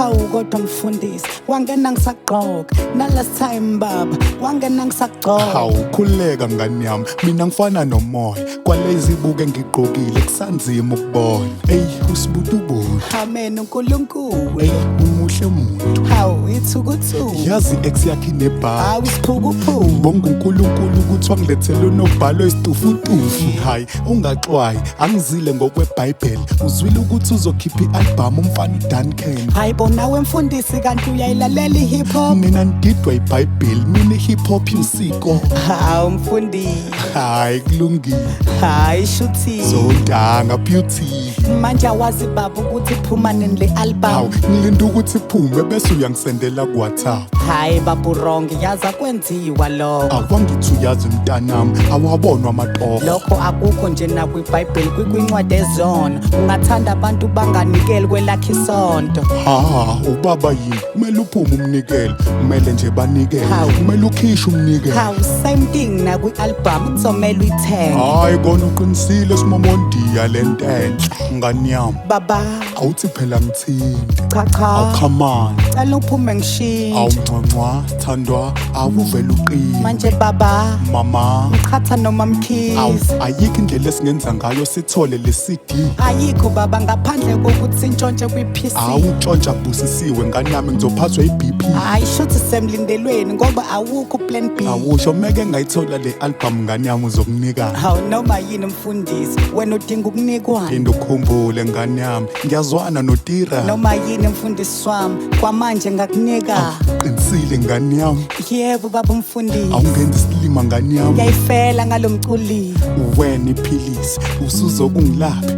Hawu, kodwa mfundisi, wangena ngisagqoka na last time baba, wangena ngisagqoka. Hawu, khululeka ngani yami, mina ngifana nomoya kwalezi buke ngigqokile, kusanzima ukubona. Eyi, usibutubutu. Amen, uNkulunkulu. Eyi, umuhle muntu. Hawu, ithukuthuku. Yazi ex yakhe inebhayi. Hawu, isiphukuphuku. Ngibonga uNkulunkulu ukuthi wangilethela unobhalo isitufutufu. Hayi, ungaxwayi, angizile ngokwebhayibheli. Uzwile ukuthi uzokhipha i-albhamu umfana uDuncan? Hayi bo, nawe mfundisi, kanti uyayilalela i-hip hop? Nina nididwa ibhayibheli, mina i-hip hop usiko. Hawu mfundisi. Hayi, kulungile. Hayi, shuthi. Zontanga beauty. Manje awazi baba ukuthi iphuma nini le album? Hawu, ngilinde ukuthi iphume bese uyangisendela ku-WhatsApp. Hayi baba, wrong, yazi akwenziwa lokho. Akwangithi uyazi mntanami, awabonwa amatoho. Lokho akukho nje nakwibhayibheli, kwincwadi ezona ungathanda abantu banganikeli kwelakho isonto. Ha, ubaba yini? Kumele uphume umnikelo, kumele nje banikele. Hawu. Kumele ukhishe umnikelo. Hawu, same thing nakwi-album, kuzomele uyithenge. Hayi kona uqinisile, simomondiya lento enhle ngani yami. Baba. Awuthi phela ngithinte. Cha cha. Awu, come on. Cela uphume ngishintshe. Awuncwancwa thandwa, awuvele uqine. Manje baba. Mama. Ngiqhatha noma Awu. Mkhize. Ayikho indlela esingenza ngayo sithole le CD? Ayikho baba, ngaphandle kokuthi sintshontshe kwi-PC. Awutshontsha busisiwe ngani yami, ngizophathwa i-BP. Hayi, shuthi semlindelweni ngoba awukho plan B. Awusho, meke ngayithola le album ngani yami, uzokunika? Hawu, noma yini mfundisi, wena udinga ukunikwana. Phinde ukhumbule ngani yami, ngiyazwana notira. Noma yini mfundisi wami, kwamanje ngakunika. Qinisile ngani yami? Yebo baba umfundisi. Awungenza isilima ngani yami. Ngiyayifela ngalo mculi. Wena iphilisi usuzokungilaphi.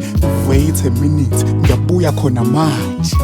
Wait a minute, ngiyabuya khona manje.